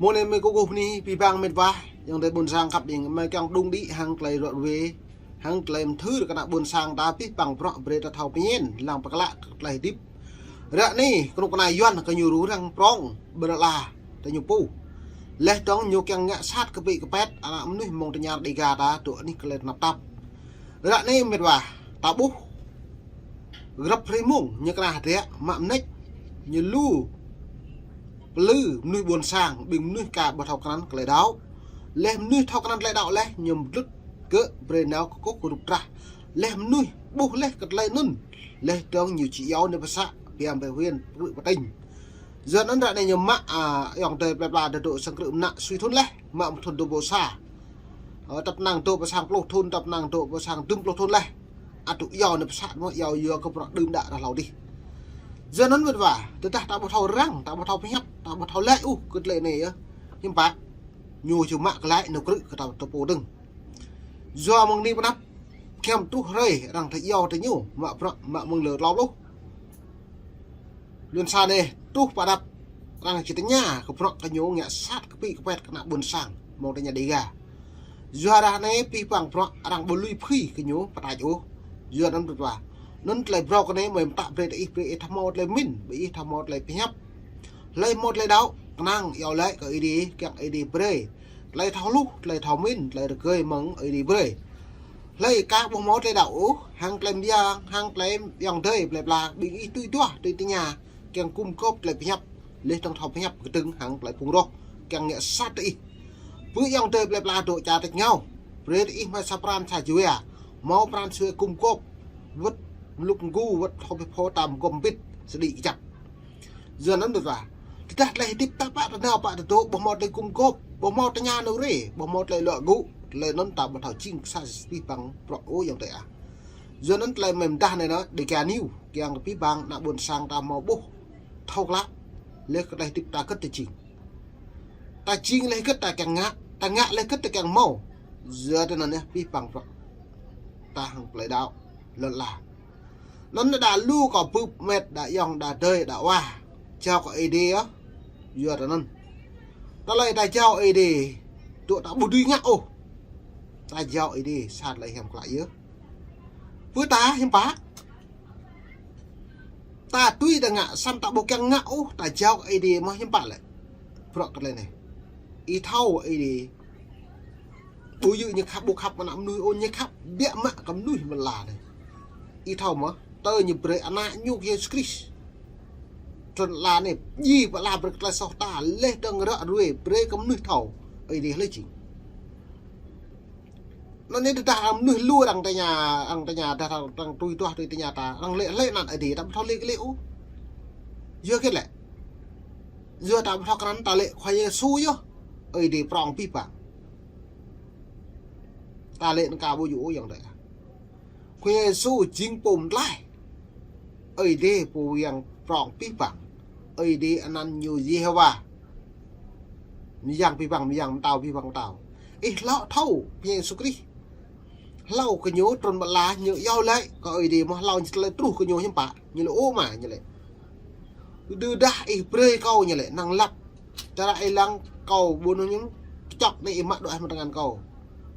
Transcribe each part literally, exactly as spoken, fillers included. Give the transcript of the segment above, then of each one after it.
Mơ̆ng anai mơi kơkuh bơni abih bang mĕt wa, ayŏng adơi ƀôn sang khăp ƀing mơi kiăng đung đĭ hăng tơlơi ră ruai, hăng tơlơi mơthưr kơ ană ƀôn sang ta abih bang bruă brơi ta thâo pơñen, lăng pơklă kơ tơlơi hơdip. Ră anai, kơnuk kơna Yuan kơ ñu rŭng răng prong, ƀơi lŏn ala, tơ ñu pô. Laih dơ̆ng ñu kiăng ngă sat kơpĭ kơpĕt, ană mơnuih mơ̆ng tơña Dêga ta, tŭ anih tơlơi tơnap tap. Ră anai mĕt wa, ta ƀuh. Grăp hrơi mông, ñu kơnah hơdră, mă mơneč, ñu lu pơlư mơnuih ƀôn sang, ƀing mơnuih ka ƀu thâo krăn tơlơi đaŏ. Laih mơnuih thâo krăn tơlơi đaŏ laih, ñu mơdlŭt gơ̆ brơi nao kơkuh kơrup trah. Laih mơnuih ƀuh laih kơ tơlơi anŭn, laih dơ̆ng ñu či iâu nao pơsă, biă mă huyện, prŭ pơtĭng. Yua anŭn ră anai ñu mă, a, ayŏng adơi plơi pla dŏ sang krư̆ mơnă sui thŭn laih, mă mơ̆ng thŭn dua ƀô̆ sa. Ơ, tăp năng dŏ pơ sang pluh thŭn, tăp năng dŏ pơ sang dŭm pluh thŭn laih. Ăt tŭ iâu nao pơsă mơ̆ iâu yua kơ bruă đưm đă ră hlâo dih. Yua anŭn mĕt wa, tơdah ta ƀu thâo răng, ta ƀu thâo pơhiăp, ta ƀu thâo laĭ ôh kơ tơlơi anai yơh. Hiư̆m pă, ñu či mă glaĭ nao krư̆ kơ ta tơpô dơ̆ng. Yua mơ̆ng anai pơanăp, giăm truh hrơi, arăng tơ iâu tơ ñu, mă bruă, mă mơ̆ng lơ tlâo pluh. Lŏn sa anai, truh pơ anăp, arăng či tơña kơ bruă kơ ñu ngă sat kơpĭ kơpĕt kơ ană ƀôn sang, mơ̆ng tơña Dêga. Yua ră anai abih bang bruă arăng ƀu lui phui kơ ñu pơtač ôh. Yua anŭn mĕt wa. Anŭn tơlơi phrâo kơ anai mơi mơtă brơi tơ ih, brơi ih thâo hmâo tơlơi pơmĭn, brơi ih thâo hmâo tơlơi pơhiăp. Hlơi hmâo tơlơi đaŏ, kơnang iâu laĭ kơ Ơi Adai, kiăng Ơi Adai brơi. Tơlơi thâo hluh, tơlơi thâo pơmĭn, tơlơi rơgơi mơ̆ng Ơi Adai brơi. Hlơi ka ƀu hmâo tơlơi đaŏ ôh, hăng tơlơi mơyang, hăng tơlơi ayŏng adơi plơi pla, ƀing ih tui duah, tui tơña, kiăng gum gôp tơlơi pơhiăp, laih dơ̆ng thâo pơhiăp kơdơ̆ng hăng tơlơi phung roh, kiăng ngă sat tơ ih. Bơ ayŏng adơi plơi pla dŏ čar tač rơngiao, brơi tơ ih mă sa pran sa jua, hmâo pran jua gum gôp, wơ̆t mlŭk mgu, wơ̆t thâo pơhiăp tam gom bit, sơđĭ kơjăp. Yua anŭn mĕt wa. Tơdah tơlơi hơdip ta pă ta nao pă ta dŏ, ƀu hmâo tơlơi gum gôp, ƀu hmâo tơña nao rai, ƀu hmâo tơlơi luă gŭ, tơlơi anŭn ta ƀu thâo jing sa abih bang bruă ôh ayŏng adơi ah. Yua anŭn tơlơi mơi mơdah anai nơ, Dêga News, kiăng kơ abih bang ană ƀôn sang ta hmâo ƀuh, thâo klă, laih kơ tơlơi hơdip ta hơget ta jing. Ta jing laih hơget ta kiăng ngă, ta ngă laih hơget ta kiăng hmâo. Yua tơ anŭn yơh abih bang bruă ta hăng tơlơi đaŏ, lŏn ala. Anŭn đa lu kơ bưp mĕt, đa ayŏng, đa adơi, đa wa. Jao kơ Ơi Adai yơh. Yua tơ anŭn. Tơlơi ta jao Ơi Adai, tŭ ta ƀu dưi ngă ôh. Ta jao Ơi Adai, sa tơlơi hiam klă yơh. Bơ ta hiư̆m pă. Ta tui ta ngă, samơ̆ ta ƀu kiăng ngă ôh, ta jao kơ Ơi Adai mơ̆ hiư̆m pă lĕ. Bruă kơ tơlơi anai. Ih thâo Ơi Adai. Ƀu djơ̆ ñu khăp, ƀu khăp ană mơnuih ôh, ñu khăp biă mă kơ mơnuih mơ̆n ala anai. Ih thâo mơ̆, tơ ñu brơi ană ñu kơ Yêsu Krist. Trŭn ala anai, djai pơala brơi kơ tơlơi soh ta, laih dơ̆ng ră ruai, brơi kơ mơnuih thâo Ơi Adai hlơi jing. Anŭn anai tơdah arăng mơnuih lu arăng tơña, arăng tơña, tơdah arăng, arăng tui duah tui tơña ta, arăng laĭ, laĭ anăn Ơi Adai, ta ƀu thâo laĭ kơ laĭ ôh. Yua hơget lĕ. Yua ta ƀu thâo krăn ta laĭ Khua Yêsu yơh Ơi Adai prŏng abih bang. Ta laĭ anŭn ka ƀu djơ̆ ôh ayŏng adơi. Khua Yêsu jing pô pơtlaih. Ơi Adai pô Yang prŏng abih bang. Ơi Adai anăn ñu Yêhôwa. Mơyang abih bang mơyang, mơtao abih bang mơtao. Ih hlâo thâo Khua Yêsu Krist. Hlâo kơ ñu trŭn ƀơi ala ñu iâu laĭ kơ Ơi Adai mơ̆ hlâo ñu tơlơi truh kơ ñu hiư̆m pă. Ñu laĭ ơ Ama ñu laĭ. Tơdah ih brơi kâo ñu laĭ năng lăp. Čơră ih lăng kâo ƀuh ñu kơčŏk anai ih mă đuaĭ mơ̆ng tơngan kâo.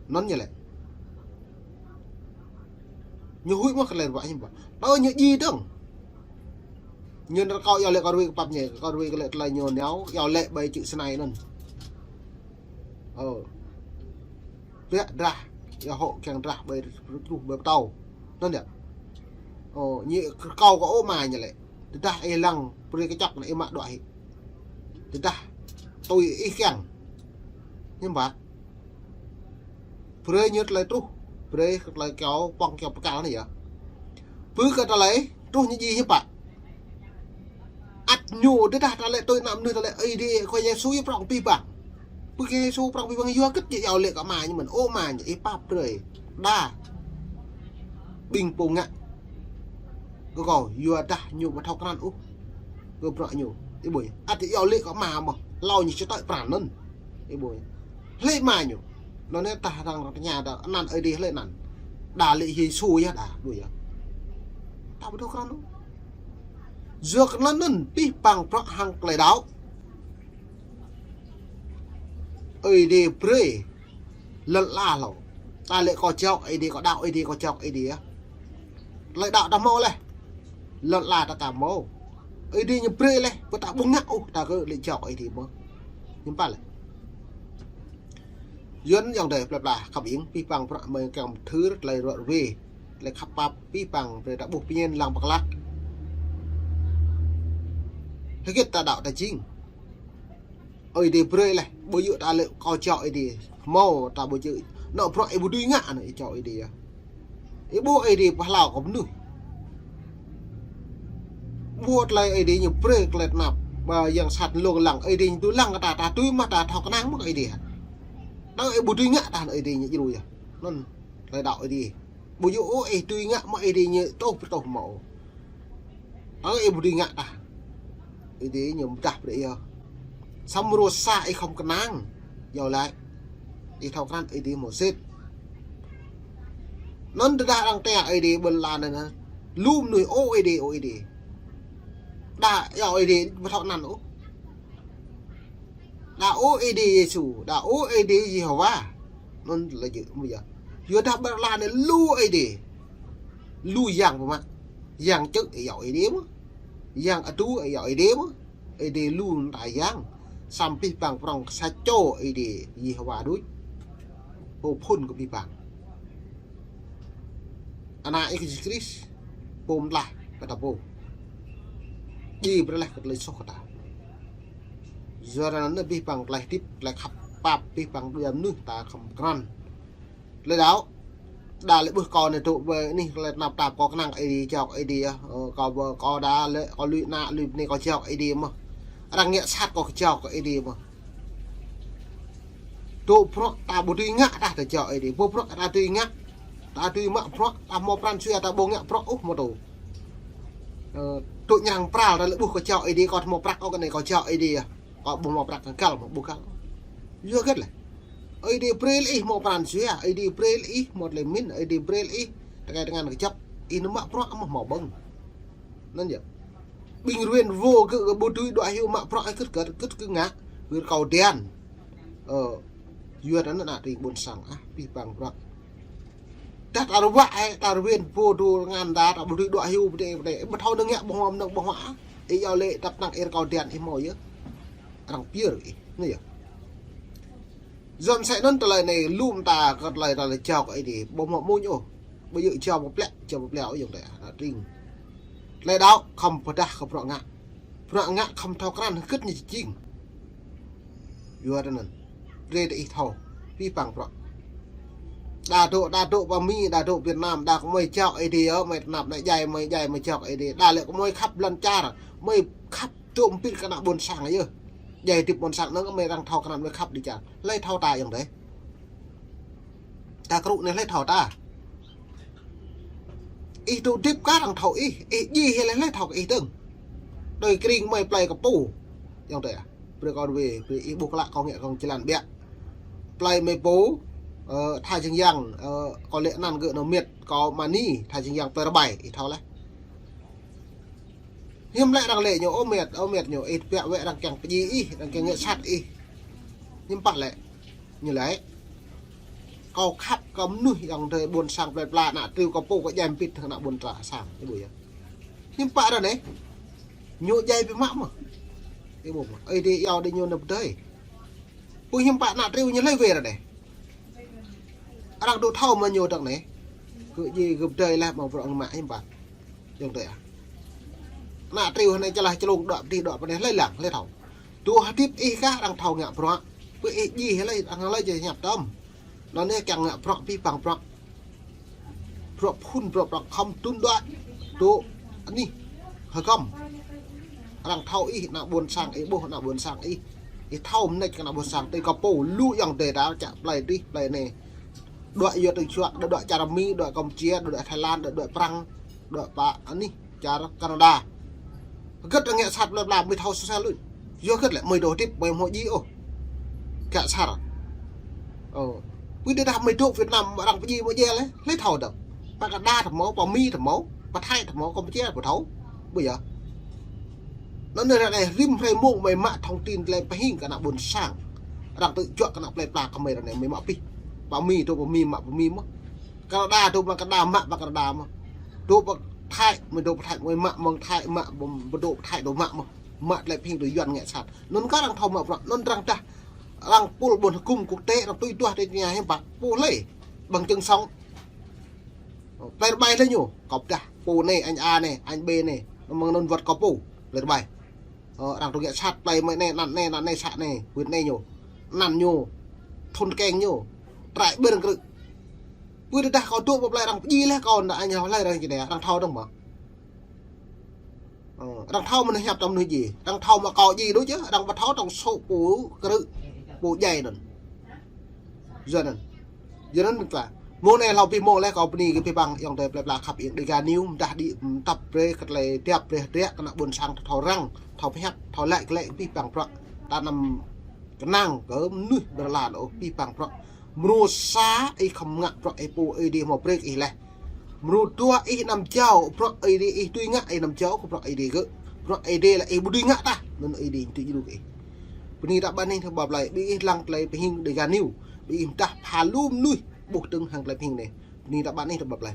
Anŭn ñu laĭ. Ñu huĭ mơ̆ kơ tơlơi ruă hiư̆m pă. Tơ ñu djai dơ̆ng. Ñu nao kâo iâu laĭ kâo ruai kơ pap ñu, kâo ruai kơ lĕ tơlơi ñu nao, iâu laĭ ƀơi čư̆ Sinai anŭn. Ơ. Biă drah, iâu hŏ kiăng drah ƀơi truh ƀơi pơtâo. Anŭn yơh. Ơ, ñu kâo kơ ơ Ama ñu laĭ. Tơdah ih lăng, brơi kơčŏk anai ih mă đuaĭ hĭ. Tơdah tui ih kiăng. Hiư̆m pă. Brơi ñu tơlơi truh, brơi kơ tơlơi kâo pŏng kâo pơkăl anai yơh. Bơ kơ tơlơi truh ñu djai hiư̆m pă. Ăt ñu tơdah ta laĭ tui ană mơnuih ta laĭ Ơi Adai Khua Yêsu yơh prŏng abih bang. Bơ Khua Yêsu prŏng abih bang yua hơget ñu iâu laĭ kơ Ama ñu mơ̆n, ơ Ama ñu ih pap brơi. Đa. Ƀing pô ngă. Kơ kâo, yua dah ñu ƀu thâo krăn ôh. Kơ bruă ñu. Ih ƀuh yơh. Ăt iâu laĭ kơ Ama mơ̆. Hlâo ñu či tơ̆i pran anŭn. Ih ƀuh yơh. Hlơi Ama ñu. Anŭn anai tah arăng tơña ta anăn Ơi Adai hlơi anăn. Đa laĭ Yêsu yơh đa. Ƀuh yơh. Ta ƀu thâo krăn ôh. Yua kơ anŭn anŭn abih bang bruă hăng tơlơi đaŏ. Ơi Adai brơi lŏn ala hlâo. Ta lĕ kâo jao Ơi Adai, kâo đaŏ Ơi Adai, kâo jao Ơi Adai yơh. Tơlơi đaŏ ta hmâo laih. Lŏn ala ta ka hmâo. Ơi Adai ñu brơi laih, pơ ta ƀu ngă ôh, ta kơ lĕ jao Ơi Adai mơ̆. Hiư̆m pă lĕ. Yuan ayŏng adơi plơi pla khăp ing, pih pang prăk mơi kăm thưr tơlơi ruă rue, tơlơi khăp pap, pih pang brơi ta ƀuh pơñen lăng pơklă. Hơget ta đaŏ ta jing. Ơi Adai brơi laih, ƀu djơ̆ ta lĕ kâo jao Ơi Adai. Hmâo ta ƀu djơ̆. Nŏ prăk ih ƀu dưi ngă nŏ ih jao Ơi Adai yơh. Ih ƀuh Ơi Adai pơhlao kơ mơnuih. Ƀuh tơlơi Ơi Adai ñu brơi tơlơi tơnap. Ba yang sat lông lăng Ơi Adai ñu tui lăng kơ ta, ta tui mă ta thâo kơnang mơ̆ kơ Ơi Adai hă. Tơdah ih ƀu dưi ngă ta nŏ Ơi Adai ñu djru yơh. Anŭn tơlơi đaŏ Ơi Adai. Ƀu djơ̆ ôh ih dưi ngă mă Ơi Adai ñu tuh pơtuh mơ̆ ôh. Ơ, ih ƀu dưi ngă tah. Ơi Adai ñu pơdah brơi yơh. Samơ̆ rơsa ih khŏm kơnang. Yua laĭ. Ih thâo krăn Ơi Adai hmâo sĭt. Anŭn tơdah arăng tĕ Ơi Adai ƀơi lŏn anai. Lu mơnuih ơ Ơi Adai, ơ Ơi Adai. Đa, yua Ơi Adai ƀu thâo anăn ôh. Đa ơ Ơi Adai Yêsu, đa ơ Ơi Adai Yêhôwa. Anŭn lĕ jơ̆ mơ̆ yơh. Yua dah ƀơi lŏn anai lu Ơi Adai. Lu yang pơmă. Yang čư̆ yua Ơi Adai mơ̆. Yang atu yua Ơi Adai mơ̆. Ơi Adai lu ta yang. Samơ̆ pih pang prong sa čô Ơi Adai Yêhôwa đôč. Pô phŭn kơ pih pang. Ană ih Yêsu Krist, pô mơtlaih kơ ta pô. Djai brơi laih kơ tơlơi soh kơ ta. Yua anŭn pih pang tơlơi hơdip, tơlơi khăp pap, pih pang dua mơnuih ta khŏm krăn. Tơlơi đaŏ, đa lĕ ƀuh kâo anai tŭ ƀơi anih tơlơi tơnap tap kâo kơnang Ơi Adai, jao Ơi Adai yơh. Ơ, kâo ƀơ, kâo đa lĕ, kâo lui ană, lui bơnai kâo jao Ơi Adai mơ̆. Arăng ngă sat kâo jao Ơi Adai mơ̆. Tŭ prăk ta ƀu dưi ngă tah ta jao Ơi Adai. Ƀu prăk ta dưi ngă. Ta dưi mă prăk, ta hmâo pran jua ta ƀu ngă prăk ôh mơ̆ tŭ. Ơ, tŭ ñang pral ta lĕ ƀuh kâo jao Ơi Adai, kâo hmâo prăk ôh kơ anai kâo jao Ơi Adai yơh. Kâo ƀu hmâo prăk kơ găl mơ̆ ƀu găl. Yua hơget lĕ. Ơi Adai brơi lĕ ih hmâo pran jua, Ơi Adai brơi lĕ ih hmâo tơlơi mĭn, Ơi Adai brơi lĕ ih tơkai tơngan kơjăp, ih nao mă prăk mơ̆ hmâo ƀơ̆ng. Anŭn yơh. Ƀing ruen rơwo gơ̆, gơ̆ ƀu dưi đuaĭ hyu mă prăk ih kưt kơ, kưt kơ ngă. Gơ̆ rơkâo dian. Ơ, yua anŭn ană tring ƀôn sang ah, pih pang prăk. Tah ta rơwă ih, ta ruen pô tu ngăn ta, ta ƀu dưi đuaĭ hyu pơdai, pơdai. Ƀu thâo nao ngă ƀơ̆ng huă mơnơ̆ng ƀơ̆ng huă ah. Ih yua lĕ tăp năng ih rơkâo dian ih hmâo yơh. Arăng pơyơr ih. Anŭn yơh. Yua mơsĕ anŭn tơlơi anai lŏm ta kơ tơlơi ta lĕ jao kơ Ơi Adai. Ƀu hmâo mơ̆n ôh. Ƀu djơ̆ jao pơplĕ, jao pơplĕ ôh ayŏng adơi. Ană tring. Tơlơi đaŏ khŏm pơdah kơ prăk ngă. Prăk ngă khŏm thâo krăn hơget ñu jing. Yua anŭn. Rê tơ ih thâo. Pih pang prăk. Đa dŏ, đa dŏ pơ Mi, đa dŏ Việt Nam, đa kơ mơi jao Ơi Adai yơh, mơi tơnap anai djai, mơi djai, mơi jao Ơi Adai. Đa lĕ kơ mơi khăp lŏn čar, mơi khăp dŏ hơbĭt kơ ană ƀôn sang yơh. Djai hơdip ƀôn sang anŭn kơ mơi arăng thâo krăn mơi khăp đĭ čar. Hlơi thâo ta ayŏng adơi. Ta krŭ anai hlơi thâo ta. Ih tŭ hơdip kar arăng thâo ih, ih djai hĭ hlơi, hlơi thâo kơ ih dơ̆ng. Đơi kring mơi plơi kơ pô. Ayŏng adơi ah. Brơi kâo rơwe, brơi ih ƀuh klă kâo ngă kâo jơlan ƀiă. Plơi mơi pô, ơ, tha jing yang, ơ, kâo lĕ anăn gơ̆ nao mĕt, kâo mơni, tha jing yang plơi Rơbai, ih thâo laih. Hiư̆m lĕ arăng lĕ ñu, ơ mĕt, ơ mĕt ñu, ih tơbiă wơ̆t arăng kiăng pơdjai ih, arăng kiăng ngă sat ih. Hiư̆m pă lĕ. Ñu laĭ. Kâo khăp kơ mơnuih ayŏng adơi ƀôn sang plơi pla ană triu kơ pô kơ djai hơbĭt ană ƀôn sang, ih ƀuh yơh. Hiư̆m pă ră anai. Ñu djai biă mă mơ̆. Ih ƀuh mơ̆. Ơi Adai iâu đĭ ñu nao pơdơi. Pô hiư̆m pă ană triu ñu hlơi wơr ră anai. Arăng dŏ thâo mơ̆ ñu dơ̆ng anai. Gơ̆ djai gơ̆ pơdơi laih mơ̆ng prŏng mă hiư̆m pă. Ayŏng adơi ah. Ană triu anai čơlah čơlông dŏ pơdih dŏ pơdih hlơi lăng hlơi thâo. Dŏ hơdip ih kah arăng thâo ngă prăk. Pơ ih djai hlơi arăng hlơi djai hiăp tơm. Anŭn anai kiăng ngă prăk pih pang prăk. Prăk phŭn prăk prăk khŏm tŭn dŏ. Dŏ anih. Hơgŏm. Arăng thâo ih ană ƀôn sang ih ƀuh ană ƀôn sang ih. Ih thâo mơneč kơ ană ƀôn sang tui kơ pô lu ayŏng adơi ta čă plơi dih plơi anai. Dŏ yua tơ̆ng čuă, dŏ, dŏ čar Mi, dŏ Kampuchia, dŏ, dŏ Thái Lan, dŏ, dŏ Prăng, dŏ pă anih čar Canada. Hơget arăng ngă sat plơi pla mơi thâo sơsel lu. Yua hơget lĕ mơi dŏ hơdip mơi hmâo djai ôh. Ngă sat. Ơ. Pơ tơdah mơi dŏ Việt Nam arăng pơdjai mơi djai lĕ, hlơi thâo dơ̆ng. Pơ Canada thâo hmâo, pơ Mi thâo hmâo, pơ Thái thâo hmâo, Kampuchia ƀu thâo. Ƀu yơh. Anŭn anai ră anai rĭm hrơi mông mơi mă thông tin tơlơi pơhing kơ ană ƀôn sang. Arăng tŭ juă kơ ană plơi pla kơ mơi arăng anai, mơi mă pih. Pă Mi, dŏ pơ Mi, mă pơ Mi mơ̆n. Kanada, dŏ pơ Kanada, mă pơ Kanada mơ̆n. Dŏ pơ Thái, mơi dŏ pơ Thái, mơi mă mơ̆ng Thái, mă pơ, pơ dŏ pơ Thái, dŏ mă mơ̆n. Mă tơlơi pơhing dŏ Yuan ngă sat. Anŭn kơ arăng thâo mă prăk, anŭn arăng dah. Arăng pul ƀôn hơkŭm quốc tế, arăng tui tuah tơ tơngia hiư̆m pă. Pul lĕ. Bằng chứng sống. Plơi rơbai lĕ ñu, kâo pơdah, pô anai, anh A anai, anh B anai, mơ̆ng anŭn wơ̆t kâo pô, plơi rơbai. Ơ, arăng tŭ ngă sat, plơi mơi anai, anăn anai, anăn anai, să anai, wơ̆t anai ñu. Anăn ñu, thŭn keng ñu, trại ƀơ̆ng krư̆. Pơ tơdah kâo dŏ pơ plơi arăng pơdjai lĕ kâo, ană anh hao lĕ arăng čơđai, arăng thâo dơ̆ng mơ̆n. Ơ, arăng thâo mơnuih hiăp tơm mơnuih djai. Arăng thâo mă kâo djai đôč yơh, arăng ƀu thâo tơ̆ng sô̆ pô krư̆, pô djai anŭn. Yua anŭn. Yua anŭn mơ̆n ta. Mông anai hlâo abih mông lĕ kâo bơni kơ abih bang ayŏng adơi plơi pla khăp iêng Dega News, mơdah đĭ mơtăp brơi kơ tơlơi tiap brơi hơdră kơ ană ƀôn sang thâo răng, thâo pơhiăp, thâo laĭ glaĭ abih bang prăk. Ta anăm kơnang kơ mơnuih ƀơi lŏn ôh abih bang prăk. Mrô sa ih khŏm ngă prăk ih pô Ơi Adai hmâo brơi kơ ih laih. Mrô dua ih anăm jao prăk Ơi Adai ih tui ngă ih anăm jao kơ prăk Ơi Adai gơ̆. Prăk Ơi Adai lĕ ih ƀu dưi ngă tah. Anŭn Ơi Adai tŭ djru kơ ih. Bơni ta ƀăn anih tơ ƀă plơi. Ƀing ih lăng tơlơi pơhing Dega News. Ƀing ih mơdah pha lu mơnuih ƀuh dơ̆ng hăng tơlơi pơhing anai. Bơni ta ƀăn anih tơ ƀă plơi.